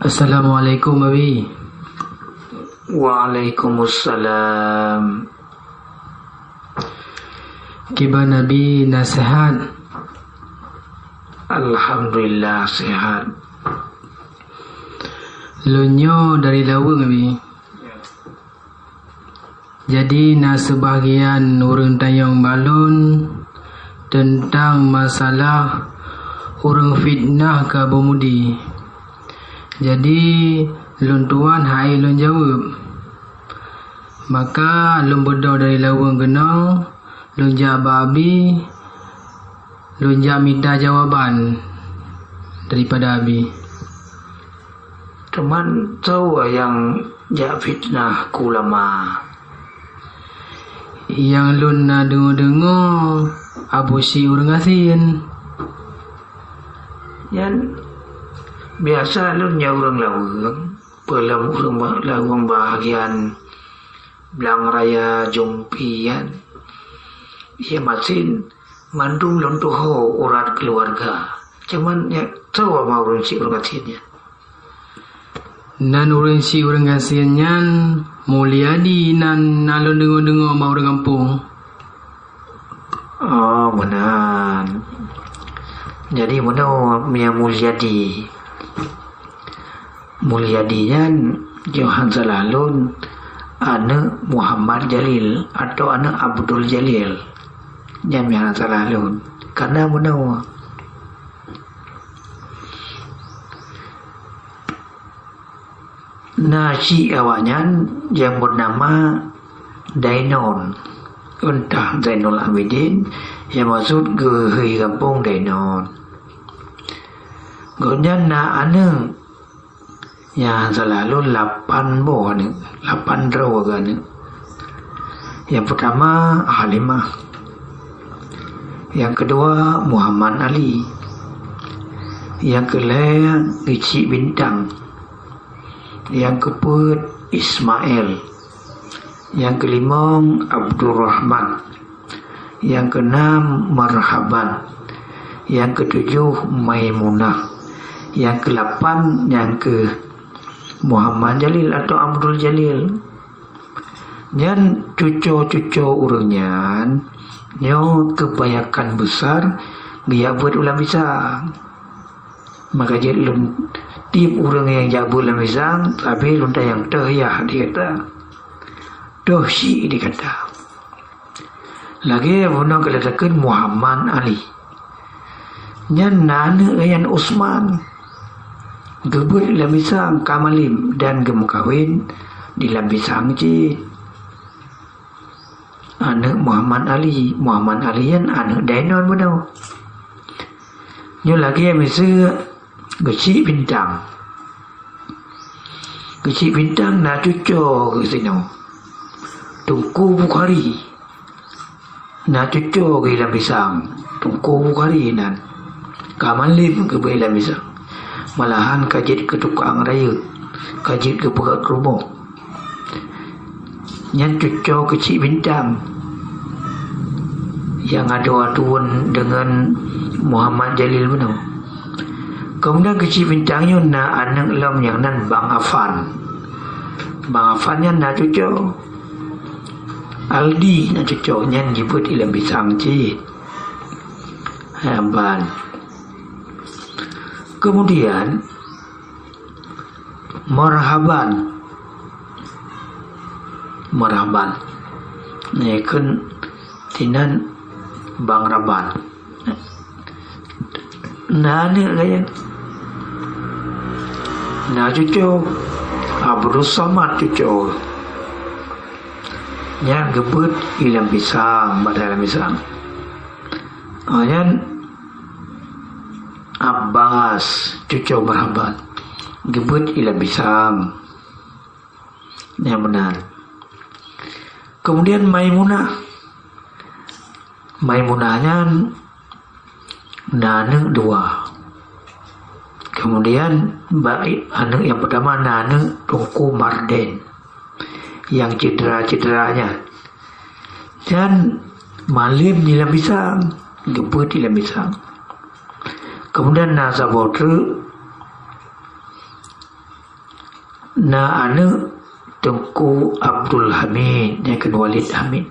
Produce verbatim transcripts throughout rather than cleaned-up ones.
Assalamualaikum, Abi. Waalaikumsalam. Kiban Abi na sehat? Alhamdulillah, sehat. Lôn nyoe dari Laweueng, Abi. Jadi, na seubahagian ureuëng tanyong bak lôn teuntang masalah ureuëng fitnah keu Abu Mudi. Jadi, lôn tuan hai lôn jaweueb. Maka, lôn beudôh dari Laweueng keunoe, lôn jak bak Abi, lôn jak mita jawaban daripada Abi. Teuma soe nyang jak fitnah keu ulama? Nyang lôn na deungoe-deungoe, Abu Syik ureuëng gasien. Nyan biasa lôn nyan ureuëng Laweueng, peulom ureuëng ba-, Laweueng bahagian Blang Raya Jumpi nyan. Iya masin mandum lôn tuho urat keuluwarga. Cuman nyan soe ma ureuëng Syik ureuëng gasien nyan? Nan ureuëng Syik ureuëng gasien nyan Mulyadi nan na lôn deungoe-deungoe bak ureuëng gampông. Oh, meunan. Jadi, meunoe Mia Mulyadi. Mulyadi nyan, Johan salah lôn, aneuëk Muhammad Jalil atau aneuëk Abdul Jalil. Nyan Mia salah lôn. Karena meunoe. Na syik awaknyan nyang beunama Dainon, eunteuk Zainul Abidin, nyang maksud geuhôi gampông Dainon. Gobnyan na aneuëk, nyang salah lôn lapan boh aneuëk, lapan droe aneuëk. Nyang peutama Halimah, nyang keudua Muhammad Ali, nyang keulhée Geuchik Bintang, nyang keupeuet Ismail, nyang keulimong Abdurrahman, nyang keunam Marhaban, nyang keutujoh Maimunah, nyang keulapan nyang keuh Muhammad Jalil atau Abdul Jalil. Nyan cuco-cuco ureuëng nyan nyoe keubanyakan besar geujak beuet u lam pisang. Maka jeuet lôn tieb ureuëng nyang jak beuet lam pisang, tapi lôn tanyong toh yah di gata. Toh syik di gata. Lagée bunoe geuletakeuet Muhammad Ali. Nyan na aneuëk nyan Usman. Geubeuet lam pisang ka malem dan geumeukawen di lam pisang cit. Aneuëk Muhammad Ali. Muhammad Ali nyan aneuëk Dainon bunoe. Nyoe lagée miseue Geuchik Bintang. Geuchik Bintang na cuco geuh sinoe. Teungku Bukhari. Na cuco geuh lam pisang. Teungku Bukhari nan. Ka malem geubeuet lam pisang. Malahan ka jeuet keu tukang rayeuk. Ka jeuet keu peugét rumoh. Nyan cuco Geuchik Bintang nyang adoe ateueh deungon Muhammad Jalil bunoe. Keumudian Geuchik Bintang nyoe na aneuëk lom nyang nan Bang Afan. Bang Afan nyan na cuco. Aldi na cuco nyan jibeuet i lam pisang cit. Haba. Keumudian Marhaban. Marhaban. Nyoe kheun sinan Bang Raban. Na aneuëk lagée nyan. Na cuco. Abdul Samad cuco. Nyan geubeuet i lam pisang, bak dalam pisang. Ah, nyan Abbas, cuco Marhaban, geubeuet i lam pisang. Nyang meunan. Kemudian Maimunah. Maimunah nyan na aneuëk dua. Kemudian bak aneuëk nyang peutama na aneuëk Teungku Marden nyang cedera-cedera nyan. Nyan malem di lam pisang, geubeuet di lam pisang. Kemudian na saboh treuk Na aneuëk Teungku Abdul Hamid, nyan kheun Walid Hamid,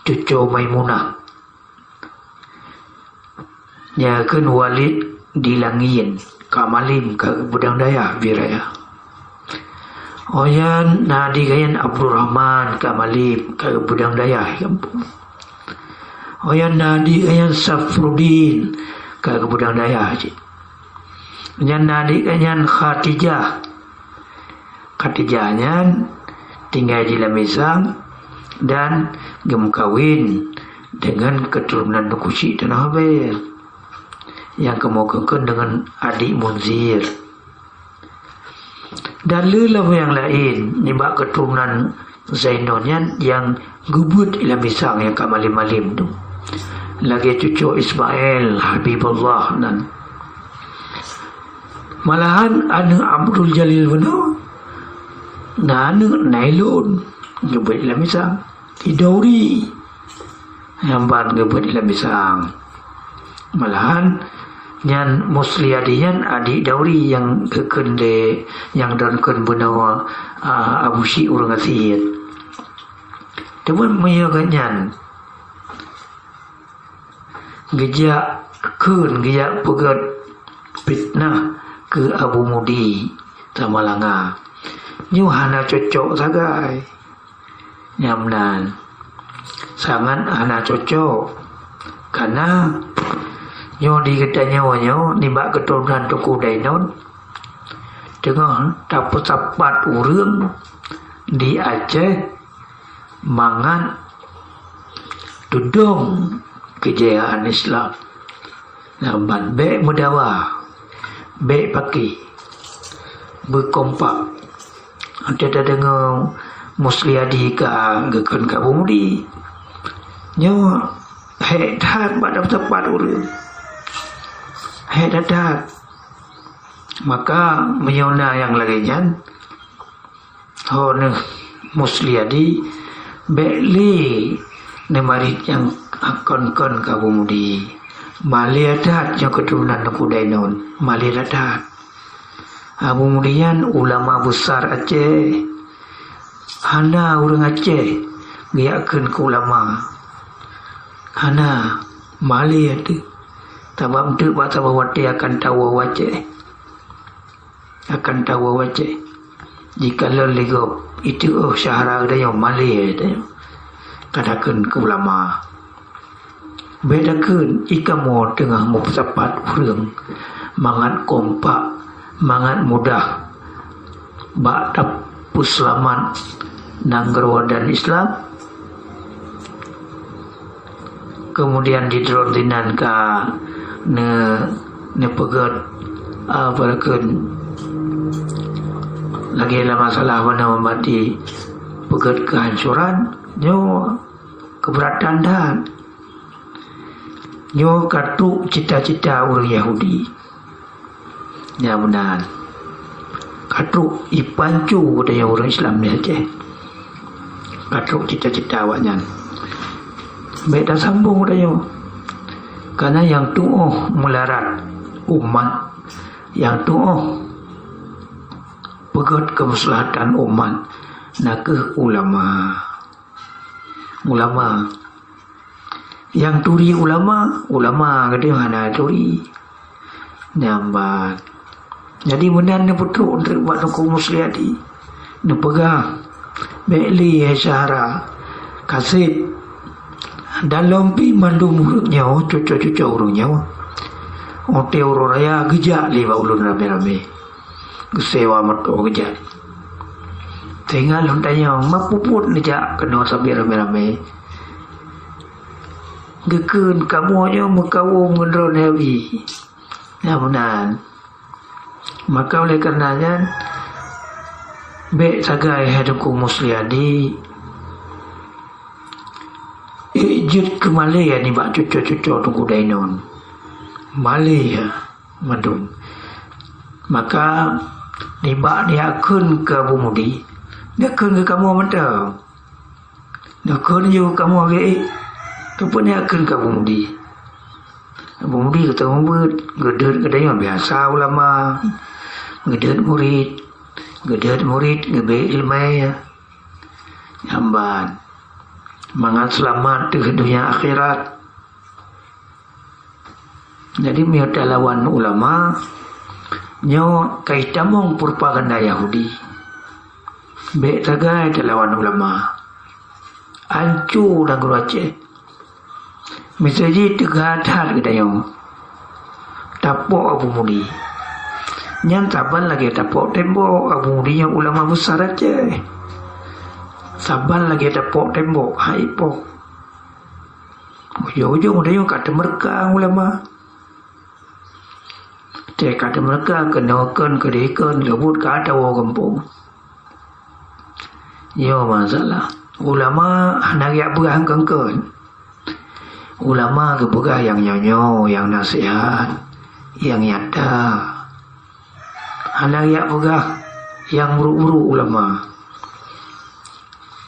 cucoe Maimunah. Nyan kheun Walid di Langien, ka malem, ka geupeudong dayah Biraya. Óh nyan na adik geuh nyan Abdurrahman, ka malem, ka geupeudong dayah di gampông. Óh nyan na adik geuh nyan Safruddin, ka geupeudong dayah cit. Nyan na adik geuh nyan Khadijah. Khadijah nyan tinggai di Lamisang dan geumeukawen deungon keuturonan Teungku Chik Tanoh Abel, nyang kamoe kheun deungon Adik Munzir. Dan le lam nyang laén nibak keuturonan Zainun nyan nyang geubeuet i Lamisang nyang ka malem-malem tu, lagée cucoe Ismail Habibullah nan. Malahan aneuëk Abdul Jalil bunoe na aneuëk Nailun geubeuet i Lamisang, i Dauri, nyang ban geubeuet i Lamisang. Malahan nyan Musliadi nyan adik Dauri nyang geukheun lé, nyang droen kheun bunoe, a, Abu Syik ureuëng Asiet. Teuma meunyoe geuh nyan geujak kheun, geujak peugét fitnah keu Abu Mudi Samalanga, nyoe hana cocok sagai. Nyang meunan, sangat hana cocok. Kana nyoe di geutanyoe nyoe nibak keuturonan Teungku Dainun teungoh tapeusapat ureuëng di Aceh mangat tudong keujayaan Islam. Lamban bék meudawa, bék paké, beukompak. Watée tadeungoe Musliadi ka geukheun keu Abu Mudi, nyoe hék that bak dafeupat ureuëng. Hék that-that. Maka meunyoe na nyang lagée nyan, ho neuh Musliadi, bék lé neumarit nyang kon-kon keu Abu Mudi. Malée that nyoe keuturonan Teungku Dainun, malée that-that. Abu Mudi nyan ulama besar Aceh. Hana ureuëng Aceh geujak kheun keu ulama. Hana, malée teuh. Sabab teuk bak saboh watée akan tawoe u Aceh. Akan tawoe u Aceh. Jikalon lé gob, iteuôh syedara geutanyoe malée tanyoe. Ka takheun keu ulama. Bék takheun, i kamoe teungoh meupeusapat ureuëng mangat kompak, mangat mudah bak tapeuseulamat nanggroe dan Islam. Keumudian di droen sinan ka ne-, neupeugét, a, peue kheun lagée lam masalah bunoe meuti peugét keuhancoran, nyoe keubeuratan that. Nyoe ka trok cita-cita ureuëng Yahudi. Nyang meunan. Ka trok ipancu geutanyoe ureuëng Islam di Aceh. Ka trok cita-cita awaknyan. Bék tasambong geutanyoe. Kana nyang tuoh meularat umat, nyang tuoh peugét keumeuslahatan umat, na kheueh ulama. Ulama. Nyang turi ulama, ulama geutanyoe hana turi. Nyan ban. Jadi meunan neupeutrok treuk bak Teungku Musliadi. Neupeugah, bék lé hai syedara, kaseb. Dan lom pih mandum ureuëng nyoe, cucoe-cucoe ureuëng nyoe. Watée uroe raya geujak lé bak ulôn ramé-ramé. Geusewa moto geujak. Teungoh lôn tanyong, ma peue buet neujak keunoe sabe ramé-ramé? Geukheun kamoe nyoe meukawöm ngon droeneuh Nabi. Nyan meunan. Maka oleh kareuna nyan, bék sagai hai Teungku Musliadi, ék jeuet keu malée nibak cucoe-cucoe Teungku Dainun. Malée mandum. Maka nibak neukheun keu Abu Mudi, neukheun keu kamoe mantong. Neukheun ju kamoe lagée, keupeue neukheun keu Abu Mudi? Abu Mudi geuteumeubeuet, geudeuet geutanyoe biasa ulama, geudeuet murit. Geudeuet murit, geubri iéleumé, nyan ban mangat seulamat teuh donya akhirat. Jadi, meunyoe talawan ulama, nyoe ka itamong propaganda Yahudi. Bék sagai talawan ulama. Anco nanggroe Aceh. Miseue jih teuga that geutanyoe. Tapok Abu Mudi. Nyan saban lagée tapok tembok, Abu Mudi nyan ulama besar Aceh. Saban lagée tapok tembok, hai pok. Ujong-ujong geutanyoe ka teumeureuka ngon ulama. Teuka teumeureuka keunoe kheun keudeh kheun, leubuet ka tawoe gampông. Nyoe masalah. Ulama hana geujak peugah kheun-kheun. Ulama geupeugah nyang nyoe-nyoe, nyang naseuhat, nyang nyata. Hana geujak peugah nyang brok-brok ulama.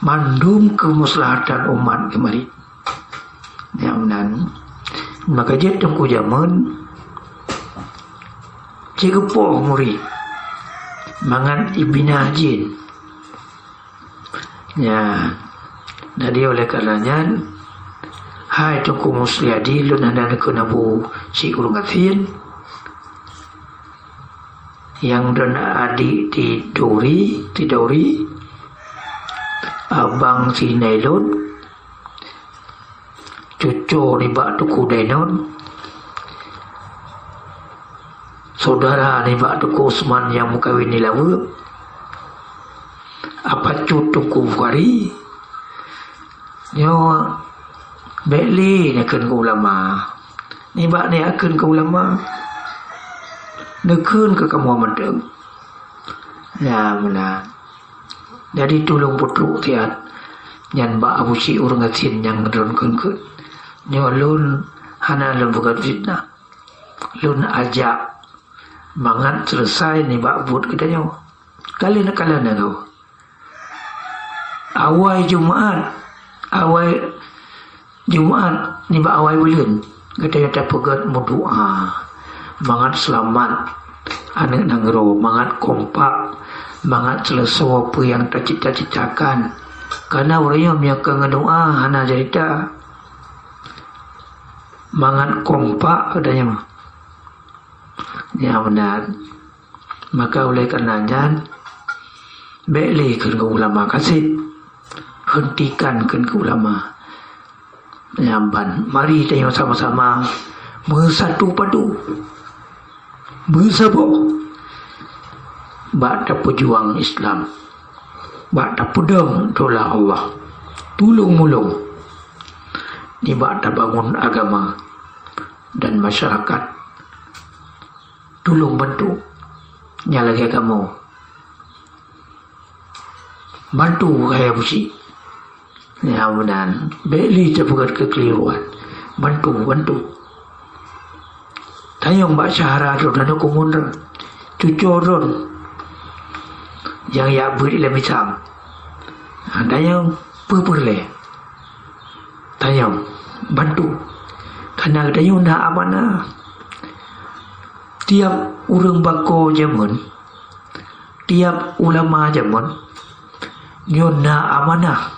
Mandum keumeuslahatan umat geumarit. Nyang meunan, maka jeuet teungku jameun, jigeupoh murit mangat ibinah jén. Nyan, jadi oleh karena nyan, hai Teungku Musliadi, lôn hana neukheun Abu Syik Ureuëng Gasien, nyang droeneuh adik Tidori, Tidori, abang si Nailon, cuco nibak Teungku Dainon, saudara nibak Teungku Usman nyang meukawen di Laweue, apa cut Teungku Bukhari, nyoe bék lé neukheun keu ulama. Nibak neukheun keu ulama, neukheun keu kamoe mantong. Ya, meunan. Jadi tulông peutrok siat nyan bak Abu Syik Ureuëng Gasien nyang droen kheun-kheun. Nyoe lôn hana lôn peugét fitnah. Lôn ajak mangat seuleusai nibak buet geutanyoe. Ka lheueh, ka lheueh nanggroe. Awai Jumat, awai Jumat nibak awai buleuen, geutanyoe tapeugét meudoá mangat seulamat aneuëk nanggroe, mangat kompak, mangat seuleusoe peue nyang tacita-citakan. Kareuna ureuëng nyoe meunyoe keu ngon doá hana jarita, mangat kompak geutanyoe. Nyang meunan. Maka oleh karena nyan, bék lé kheun keu ulama kaseb, heuntikan kheun keu ulama. Nyan ban, mari tanyoe sama-sama meusatu padu, meusaboh bak tapeujuang Islam, bak tapeudong dola Allah, tulông-meulông nibak tabangun agama dan masyarakat. Tulông bantu nyang lagée kamoe. Bantu kayée buci. Ya, meunan. Bék lé tapeugét keukeliruan. Bantu, bantu. Tanyong bak syedara droe, tanyong keumun droe. Cuco droe. Nyang jak beuet ilée misang. Ha, tanyong peue peureulée. Tanyong, bantu. Kareuna geutanyoe na amanah. Tieb ureuëng bako jameun, tieb ulama jameun, nyoe na amanah